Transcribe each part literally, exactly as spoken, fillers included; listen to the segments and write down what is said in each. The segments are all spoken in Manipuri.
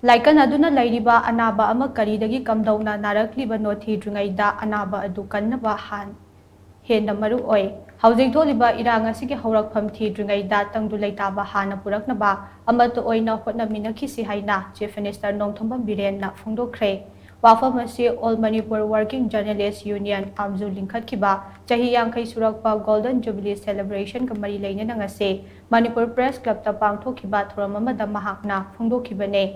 ꯂꯥꯏꯀꯠꯅꯗꯨꯅ ꯂꯩꯔꯤꯕ ꯑꯅꯥꯕ ꯑꯃ ꯀꯔꯤꯗꯒꯤ ꯀꯝꯗꯧꯅ ꯅꯥꯔꯛꯂꯤꯕꯅꯣ ꯊꯤꯗ꯭ꯔꯤꯉꯩꯗ ꯑꯅꯥꯕ ꯑꯗꯨ ꯀꯟꯅꯕ ꯍꯥꯟ-, ꯍꯦꯟꯅ ꯃꯔꯨ ꯑꯣꯏ꯫ ꯍꯧꯖꯤꯛ ꯊꯣꯛꯂꯤꯕ ꯏꯔꯥꯡ ꯑꯁꯤꯒꯤ ꯍꯧꯔꯛꯐꯝ ꯊꯤꯗ꯭ꯔꯤꯉꯩꯗ ꯇꯪꯗꯨ ꯂꯩꯇꯥꯕ ꯍꯥꯟꯅ ꯄꯨꯔꯛꯅꯕ ꯑꯃꯠꯇ ꯑꯣꯏꯅ ꯍꯣꯠꯅꯃꯤꯟꯅꯈꯤꯁꯤ ꯍꯥꯏꯅ Chief Minister ꯅꯣꯡꯊꯣꯝꯕꯝ ꯕꯤꯔꯦꯟꯅ ꯐꯣꯡꯗꯣꯛꯈ꯭ꯔꯦ꯫ ꯋꯥꯐꯝ ꯑꯁꯤ All Manipur Working Journalist Union, ꯑꯥꯝꯖꯨ, ꯂꯤꯡꯈꯠꯈꯤꯕ ꯆꯍꯤ ꯌꯥꯡꯈꯩ ꯁꯨꯔꯛꯄ Golden Jubilee Celebrationꯒ ꯃꯔꯤ ꯂꯩꯅꯅ ꯉꯁꯤ ꯃꯅꯤꯄꯨꯔ Press Clubꯇ ꯄꯥꯡꯊꯣꯛꯈꯤꯕ ꯊꯧꯔꯝ ꯑꯃꯗ ꯃꯍꯥꯛꯅ ꯐꯣꯡꯗꯣꯛꯈꯤꯕꯅꯦ꯫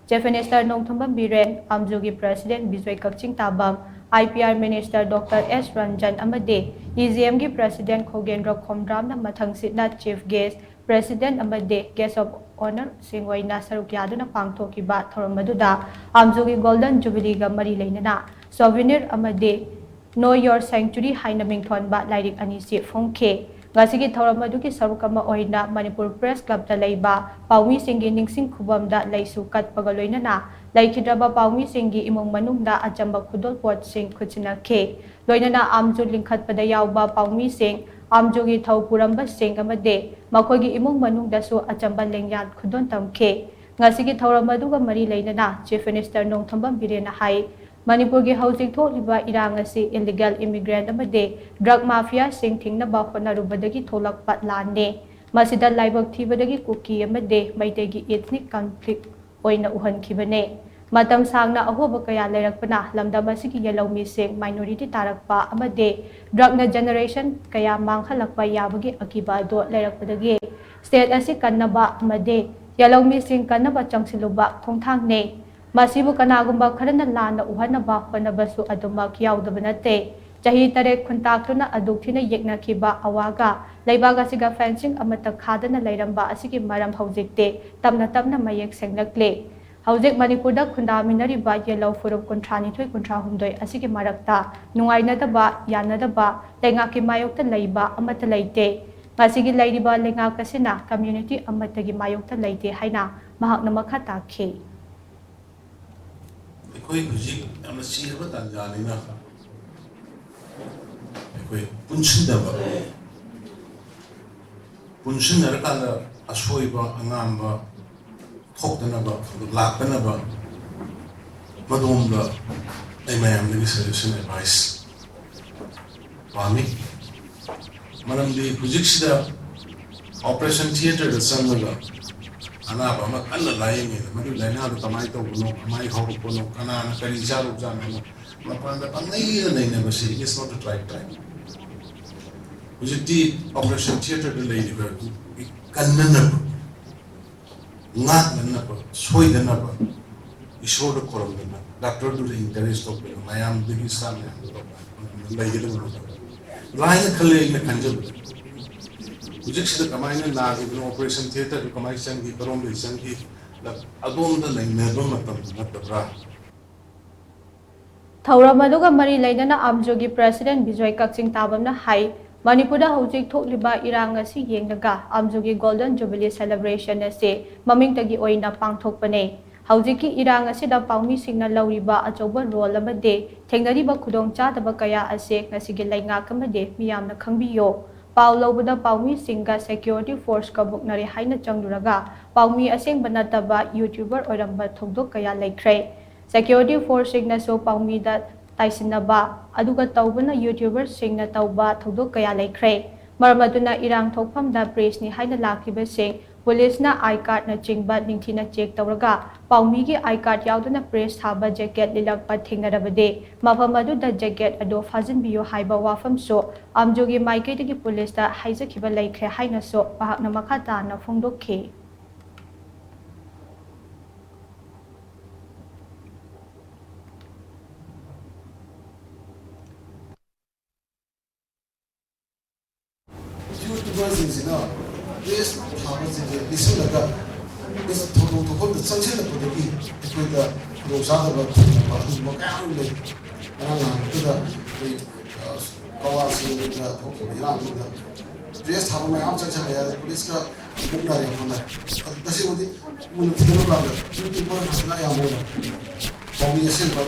Chief Minister Nongthombam Biren, ꯑꯥꯝꯖꯨꯒꯤ President Bijoy Kakching ꯇꯥꯕꯝ, I P R Minister Doctor S Ranjan ꯑꯃꯗꯤ E G Mꯒꯤ President ꯈꯣꯒꯦꯟꯗ꯭ꯔ ꯈꯣꯝꯗ꯭ꯔꯥꯝꯅ ꯃꯊꯪꯁꯤꯠꯅ Chief Guest, President ꯑꯃꯗꯤ Guest of Honourꯁꯤꯡ ꯑꯣꯏꯅ ꯁꯔꯨꯛ ꯌꯥꯗꯨꯅ ꯄꯥꯡꯊꯣꯛꯈꯤꯕ ꯊꯧꯔꯝ ꯑꯗꯨꯗ ꯑꯥꯝꯖꯨꯒꯤ Golden Jubileeꯒ ꯃꯔꯤ ꯂꯩꯅꯅ Souvenir ꯑꯃꯗꯤ Know Your Sanctuary ꯍꯥꯏꯅ ꯃꯤꯡꯊꯣꯟꯕ ꯂꯥꯏꯔꯤꯛ ꯑꯅꯤꯁꯤ ꯐꯣꯡꯈꯤ꯫ ꯉꯁꯤꯒꯤ ꯊꯧꯔꯝ ꯑꯗꯨꯒꯤ ꯁꯔꯨꯛ ꯑꯃ ꯑꯣꯏꯅ ꯃꯅꯤꯄꯨꯔ Press Clubꯇ ꯂꯩꯕ ꯄꯥꯎꯃꯤꯁꯤꯡꯒꯤ ꯅꯤꯡꯁꯤꯡ ꯈꯨꯕꯝꯗ ꯂꯩꯁꯨ ꯀꯠꯄꯒ ꯂꯣꯏꯅꯅ ꯂꯩꯈꯤꯗ꯭ꯔꯕ ꯄꯥꯎꯃꯤꯁꯤꯡꯒꯤ ꯏꯃꯨꯡ ꯃꯅꯨꯡꯗ ꯑꯆꯝꯕ ꯈꯨꯗꯣꯜꯄꯣꯠꯁꯤꯡ ꯈꯨꯠꯁꯤꯟꯅꯈꯤ꯫ ꯂꯣꯏꯅꯅ ꯑꯥꯝꯖꯨ ꯂꯤꯡꯈꯠꯄꯗ ꯌꯥꯎꯕ ꯄꯥꯎꯃꯤꯁꯤꯡ, ꯑꯥꯝꯖꯨꯒꯤ ꯊꯧ ꯄꯨꯔꯝꯕꯁꯤꯡ ꯑꯃꯗꯤ ꯃꯈꯣꯏꯒꯤ ꯏꯃꯨꯡ ꯃꯅꯨꯡꯗꯁꯨ ꯑꯆꯝꯕ ꯂꯦꯡꯌꯥꯟ ꯈꯨꯗꯣꯜ ꯇꯝꯈꯤ꯫ ꯉꯁꯤꯒꯤ ꯊꯧꯔꯝ ꯑꯗꯨꯒ ꯃꯔꯤ ꯂꯩꯅꯅ Chief Minister ꯅꯣꯡꯊꯣꯝꯕꯝ ꯕꯤꯔꯦꯟꯅ ꯍꯥꯏ, ꯃꯅꯤꯄꯨꯔꯒꯤ ꯍꯧꯖꯤꯛ ꯊꯣꯛꯂꯤꯕ ꯏꯔꯥꯡ ꯑꯁꯤ illegal immigrant ꯑꯃꯗꯤ drug mafiaꯁꯤꯡ ꯊꯤꯡꯅꯕ ꯍꯣꯠꯅꯔꯨꯕꯗꯒꯤ ꯊꯣꯛꯂꯛꯄ ꯂꯥꯟꯅꯤ꯫ ꯃꯁꯤꯗ ꯂꯥꯏꯕꯛ ꯊꯤꯕꯗꯒꯤ ꯀꯨꯀꯤ ꯑꯃꯗꯤ ꯃꯩꯇꯩꯒꯤ ethnic conflict ꯑꯣꯏꯅ ꯎꯍꯟꯈꯤꯕꯅꯤ꯫ ꯃꯇꯝ ꯁꯥꯡꯅ ꯑꯍꯣꯕ ꯀꯌꯥ ꯂꯩꯔꯛꯄꯅ ꯂꯝꯗꯝ ꯑꯁꯤꯒꯤ ꯌꯦꯜꯍꯧꯃꯤꯁꯤꯡ minority ꯇꯥꯔꯛꯄ ꯑꯃꯗꯤ drugꯅ generation ꯀꯌꯥ ꯃꯥꯡꯍꯜꯂꯛꯄ ꯌꯥꯕꯒꯤ ꯑꯀꯤꯕ ꯑꯗꯨ ꯂꯩꯔꯛꯄꯗꯒꯤ state ꯑꯁꯤ ꯀꯟꯅꯕ ꯑꯃꯗꯤ ꯌꯦꯜꯍꯧꯃꯤꯁꯤꯡ ꯀꯟꯅꯕ ꯆꯪꯁꯤꯜꯂꯨꯕ ꯈꯣꯡꯊꯥꯡꯅꯤ꯫ ꯃꯁꯤꯕꯨ ꯀꯅꯥꯒꯨꯝꯕ ꯈꯔꯅ ꯂꯥꯟꯅ ꯎꯍꯟꯅꯕ ꯍꯣꯠꯅꯕꯁꯨ ꯑꯗꯨꯃꯛ ꯌꯥꯎꯗꯕ ꯅꯠꯇꯦ꯫ ꯆꯍꯤ ꯇꯔꯦꯠ ꯈꯨꯟꯇꯥꯛꯇꯨꯅ ꯑꯗꯨꯛ ꯊꯤꯅ ꯌꯦꯛꯅꯈꯤꯕ ꯑꯋꯥꯒ ꯂꯩꯕꯥꯛ ꯑꯁꯤꯒ fencing ꯑꯃꯠꯇ ꯈꯥꯗꯅ ꯂꯩꯔꯝꯕ ꯑꯁꯤꯒꯤ ꯃꯔꯝ ꯍꯧꯖꯤꯛꯇꯤ ꯇꯞꯅ ꯇꯞꯅ ꯃꯌꯦꯛ ꯁꯦꯡꯂꯛꯂꯦ꯫ ꯍꯧꯖꯤꯛ ꯃꯅꯤꯄꯨꯔꯗ ꯈꯨꯟꯗꯥꯃꯤꯟꯅꯔꯤꯕ ꯌꯦꯜꯍꯧ ꯐꯨꯔꯨꯞ ꯀꯨꯟꯊ꯭ꯔꯥ ꯅꯤꯊꯣꯏ, ꯀꯨꯟꯊ꯭ꯔꯥ ꯍꯨꯝꯗꯣꯏ ꯑꯁꯤꯒꯤ ꯃꯔꯛꯇ ꯅꯨꯡꯉꯥꯏꯅꯗꯕ, ꯌꯥꯅꯗꯕ ꯂꯩꯉꯥꯛꯀꯤ ꯃꯥꯌꯣꯛꯇ ꯂꯩꯕ ꯑꯃꯠꯇ ꯂꯩꯇꯦ꯫ ꯉꯁꯤꯒꯤ ꯂꯩꯔꯤꯕ ꯂꯩꯉꯥꯛ ꯑꯁꯤꯅ community ꯑꯃꯠꯇꯒꯤ ꯃꯥꯌꯣꯛꯇ ꯂꯩꯇꯦ ꯍꯥꯏꯅ ꯃꯍꯥꯛꯅ ꯃꯈꯥ ꯇꯥꯈꯤ꯫ ꯑꯩꯈꯣꯏ ꯍꯧꯖꯤꯛ ꯌꯥꯝꯅ ꯆꯤꯔꯕ ꯇꯥꯟꯖꯥꯅꯤꯅ ꯑꯩꯈꯣꯏ ꯄꯨꯟꯁꯤꯟꯅꯕ, ꯄꯨꯟꯁꯤꯟꯅꯔꯀꯥꯟꯗ ꯑꯁꯣꯏꯕ ꯑꯉꯥꯝꯕ ꯊꯣꯛꯇꯅꯕ, ꯂꯥꯛꯇꯅꯕ ꯃꯗꯣꯝꯗ ꯑꯩ ꯃꯌꯥꯝꯗꯒꯤ suggestion, advice ꯄꯥꯝꯃꯤ꯫ ꯃꯔꯝꯗꯤ ꯍꯧꯖꯤꯛꯁꯤꯗ operation theatre ꯗ ꯆꯪꯉꯒ ꯑꯅꯥꯕ ꯑꯃ ꯀꯟꯅ ꯂꯥꯌꯦꯡꯉꯦꯗ, ꯃꯗꯨꯒꯤ ꯂꯥꯏꯅꯥꯗꯨ ꯀꯃꯥꯏꯅ ꯇꯧꯕꯅꯣ, ꯀꯃꯥꯏꯅ ꯍꯧꯔꯛꯄꯅꯣ, ꯀꯅꯥꯅ ꯀꯔꯤ ꯆꯥꯔꯨꯕꯖꯥꯠꯅꯣ, ꯃꯄꯥꯟꯗ ꯄꯪꯅꯩꯗ ꯅꯩꯅꯕꯁꯤ is not the right time꯫ ꯍꯧꯖꯤꯛꯇꯤ operation theatre ꯗ ꯂꯩꯔꯤꯕ ꯀꯟꯅꯅꯕ, ꯉꯥꯛꯅꯅꯕ, ꯁꯣꯏꯗꯅꯕ ꯏꯁꯣꯔꯗ ꯈꯣꯏꯔꯝꯗꯅ, ꯗꯥꯛꯇꯔꯗꯨꯗ encourage ꯇꯧꯗꯅ, ꯃꯌꯥꯝꯗꯒꯤ staff ꯃꯌꯥꯝꯗ ꯇꯧꯗꯅ ꯂꯩꯒꯗꯕ ꯃꯇꯝ ꯂꯥꯏꯅ ꯈꯜꯂꯦ ꯑꯩꯅ ꯈꯟꯖꯕꯗ꯫ ꯍꯧꯖꯤꯛꯁꯤꯗ ꯀꯃꯥꯏꯅ ꯅꯥꯈꯤꯕꯅꯣ, operation theatre ꯗꯨ ꯀꯃꯥꯏꯅ ꯆꯪꯈꯤ, ꯀꯔꯣꯝꯗꯒꯤ ꯆꯪꯈꯤ, ꯑꯗꯣꯝꯗ ꯅꯩꯅꯕ ꯃꯇꯝ ꯅꯠꯇꯕ꯭ꯔꯥ? ꯊꯧꯔꯝ ꯑꯗꯨꯒ ꯃꯔꯤ ꯂꯩꯅꯅ ꯑꯝꯖꯨꯒꯤ president ꯕꯤꯖꯣꯏ ꯀꯛꯆꯤꯡ ꯇꯥꯕꯝꯅ ꯍꯥꯏ, ꯃꯅꯤꯄꯨꯔꯗ ꯍꯧꯖꯤꯛ ꯊꯣꯛꯂꯤꯕ ꯏꯔꯥꯡ ꯑꯁꯤ ꯌꯦꯡꯂꯒ ꯑꯝꯖꯨꯒꯤ golden jubilee celebration ꯑꯁꯤ ꯃꯃꯤꯡꯇꯒꯤ ꯑꯣꯏꯅ ꯄꯥꯡꯊꯣꯛꯄꯅꯦ꯫ ꯍꯧꯖꯤꯛꯀꯤ ꯏꯔꯥꯡ ꯑꯁꯤꯗ ꯄꯥꯎꯃꯤꯁꯤꯡꯅ ꯂꯧꯔꯤꯕ ꯑꯆꯧꯕ role ꯑꯃꯗꯤ ꯊꯦꯡꯅꯔꯤꯕ ꯈꯨꯗꯣꯡꯆꯥꯗꯕ ꯀꯌꯥ ꯑꯁꯤ ꯉꯁꯤꯒꯤ ꯂꯩꯉꯥꯛ ꯑꯃꯗꯤ ꯃꯤꯌꯥꯝꯅ ꯈꯪꯕꯤꯌꯨ꯫ ꯄꯥꯎ ꯂꯧꯕꯗ ꯄꯥꯎꯃꯤꯁꯤꯡꯒ security force ꯀ ꯃꯨꯛꯅꯔꯦ ꯍꯥꯏꯅ ꯆꯪꯂꯨꯔꯒ ꯄꯥꯎꯃꯤ ꯑꯁꯦꯡꯕ ꯅꯠꯇꯕ YouTuber ꯑꯣꯏꯔꯝꯕ ꯊꯧꯗꯣꯛ ꯀꯌꯥ ꯂꯩꯈ꯭ꯔꯦ꯫ Security force ꯁꯤꯡꯅꯁꯨ ꯄꯥꯎꯃꯤꯗ ꯇꯥꯏꯁꯤꯟꯅꯕ ꯑꯗꯨꯒ ꯇꯧꯕꯅ YouTuber ꯁꯤꯡꯅ ꯇꯧꯕ ꯊꯧꯗꯣꯛ ꯀꯌꯥ ꯂꯩꯈ꯭ꯔꯦ꯫ ꯃꯔꯝ ꯑꯗꯨꯅ ꯏꯔꯥꯡ ꯊꯣꯛꯐꯝꯗ press ꯅꯤ ꯍꯥꯏꯅ ꯂꯥꯛꯈꯤꯕꯁꯤꯡ ꯄꯨꯂꯤꯁꯅ I card ꯅꯆꯤꯡꯕ ꯅꯤꯡꯊꯤꯅ check ꯇꯧꯔꯒ ꯄꯥꯎꯃꯤꯒꯤ I card ꯌꯥꯎꯗꯅ press ꯊꯥꯕ jacket ꯂꯤꯠꯂꯛꯄ ꯊꯦꯡꯅꯔꯕꯗꯤ ꯃꯐꯝ ꯑꯗꯨꯗ jacket ꯑꯗꯨ ꯐꯥꯖꯤꯟꯕꯤꯌꯨ ꯍꯥꯏꯕ ꯋꯥꯐꯝꯁꯨ ꯑꯝꯖꯨꯒꯤ ꯃꯥꯏꯀꯩꯗꯒꯤ ꯄꯨꯂꯤꯁꯇ ꯍꯥꯏꯖꯈꯤꯕ ꯂꯩꯈ꯭ꯔꯦ ꯍꯥꯏꯅꯁꯨ ꯃꯍꯥꯛꯅ ꯃꯈꯥ ꯇꯥꯅ ꯐꯣꯡꯗꯣꯛꯈꯤ꯫ YouTuber ꯁꯤꯡꯁꯤꯅ press ꯊꯥꯕꯁꯤꯡꯁꯦ ꯂꯤꯁꯤꯜꯂꯒ press ꯊꯧꯗꯣꯛ ꯊꯣꯛꯐꯝꯗ ꯆꯪꯁꯤꯜꯂꯛꯄꯗꯒꯤ ꯑꯩꯈꯣꯏꯗ ꯈꯨꯗꯣꯡꯆꯥꯗꯕ ꯊꯦꯡꯅꯕ ꯑꯗꯨꯒꯨꯝꯕ ꯀꯌꯥ ꯑꯃ ꯂꯩ꯫ ꯉꯔꯥꯡ ꯅꯍꯥꯟꯗꯨꯗ ꯑꯩꯈꯣꯏ ꯀꯋꯥꯁꯤꯡꯗ ꯊꯣꯛꯈꯤꯕ ꯏꯔꯥꯡꯗꯨꯗ press ꯊꯥꯕ ꯃꯌꯥꯝ ꯆꯪꯁꯤꯜꯂꯛꯑꯦ꯫ ꯑꯗ ꯄꯨꯂꯤꯁꯀ ꯃꯨꯛꯅꯔꯦ ꯈꯣꯠꯅꯔꯦ꯫ ꯑꯗꯨ ꯇꯁꯦꯡꯕꯗꯤ ꯃꯨꯟꯅ ꯊꯤꯒꯠꯂꯨ ꯀꯥꯟꯗ YouTuber ꯉꯥꯛꯇꯅ ꯑꯌꯥꯝꯕ ꯑꯣꯏꯅ ꯄꯥꯎꯃꯤ ꯑꯁꯦꯡꯕ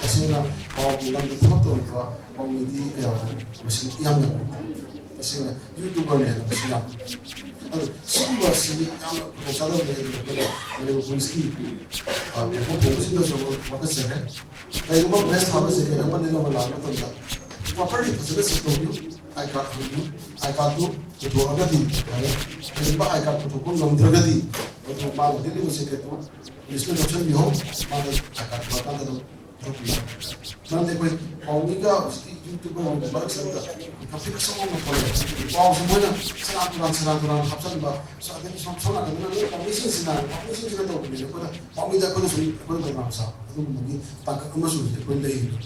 ꯇꯁꯦꯡꯅ ꯄꯥꯎꯒꯤ ꯂꯝꯗ ꯊꯕꯛ ꯇꯧꯔꯤꯕ ꯄꯥꯎꯃꯤꯗꯤ ꯀꯌꯥ ꯃꯁꯤꯡ ꯌꯥꯝꯅ ꯇꯁꯦꯡꯅ YouTuber ꯅꯦꯅ ꯃꯁꯤꯡ ꯌꯥꯝ ꯑꯗꯨ ꯁꯤꯒꯨꯝꯕꯁꯤ ꯌꯥꯝꯅ ꯈꯨꯗꯣꯡꯆꯥꯗꯕ ꯂꯩ꯫ ꯑꯗꯨꯅ ꯑꯩꯈꯣꯏꯅ ꯃꯅꯤꯄꯨꯔ ꯄꯨꯂꯤꯁꯀꯤ, ꯑ, ꯃꯤꯈꯜ ꯊꯣꯡꯕꯁꯤꯡꯗꯁꯨ ꯋꯥꯀꯠꯆꯔꯤ꯫ ꯀꯔꯤꯒꯨꯝꯕ ꯃꯦꯁ ꯊꯥꯕꯁꯦ ꯀꯩꯅꯣꯝꯃ ꯂꯩꯅꯕ ꯂꯥꯛꯄ ꯃꯇꯝꯗ ꯄ꯭ꯔꯣꯄꯔꯂꯤ ꯐꯖꯅ ꯆꯦꯛ ꯇꯧꯕꯤꯌꯨ꯫ ꯑꯥꯏ ꯀꯥꯔꯗ ꯍꯪꯕꯤꯌꯨ꯫ ꯑꯥꯏ ꯀꯥꯔꯗꯇꯨ ꯄꯨꯊꯣꯛꯑꯒꯗꯤ ꯌꯥꯔꯦ꯫ ꯀꯔꯤꯒꯨꯝꯕ ꯑꯥꯏ ꯀꯥꯔꯗ ꯄꯨꯊꯣꯛꯄ ꯉꯝꯗ꯭ꯔꯒꯗꯤ ꯃꯗꯨ ꯃꯥꯅ ꯂꯤꯠꯂꯤꯕ ꯖꯦꯀꯦꯠꯇꯨ ꯄꯨꯂꯤꯁꯅ ꯂꯧꯁꯤꯟꯕꯤꯍꯧ꯫ ꯃꯥꯅ ꯑꯥꯏ ꯀꯥꯔꯗ ꯄꯨꯔꯛꯀꯥꯟꯗ ꯑꯗꯨꯝ ꯄꯨꯊꯣꯛꯄꯤꯌꯨ꯫ ꯃꯔꯝꯗꯤ ꯑꯩꯈꯣꯏ ꯄꯥꯎꯃꯤꯒ ꯍꯧꯖꯤꯛꯀꯤ ꯌꯨꯇ꯭ꯌꯨꯕꯔ ꯑꯣꯏꯕ ꯃꯔꯛꯁꯤꯗ ꯀꯝꯐ꯭ꯂꯤꯛ ꯑꯆꯧꯕ ꯑꯃ ꯊꯣꯛꯂꯛꯑꯦ꯫ ꯄꯥꯎꯁꯦ ꯃꯣꯏꯅ ꯁꯦꯔꯥꯟ ꯇꯨꯔꯥꯟ, ꯁꯦꯔꯥꯟ ꯇꯨꯔꯥꯟ ꯍꯥꯞꯆꯤꯟꯕ, ꯑꯗꯒꯤ ꯁꯣꯝ, ꯁꯣꯝ ꯅꯥꯀꯟꯗꯅ ꯅꯣꯏ ꯄꯥꯎꯃꯤꯁꯤꯡꯁꯤꯅ, ꯄꯥꯎꯃꯤꯁꯤꯡꯁꯤꯅ ꯇꯧꯕꯅꯦ꯫ ꯑꯩꯈꯣꯏꯅ ꯄꯥꯎꯃꯤꯗ ꯑꯩꯈꯣꯏꯅ ꯁꯨꯝ ꯑꯩꯈꯣꯏ ꯕꯗꯅꯥꯝ ꯁꯥꯕ ꯑꯗꯨꯒꯨꯝꯕꯒꯤ ꯇꯥꯡꯀꯛ ꯑꯃꯁꯨ ꯍꯧꯖꯤꯛ ꯑꯩꯈꯣꯏ ꯂꯩꯔꯤꯕ꯫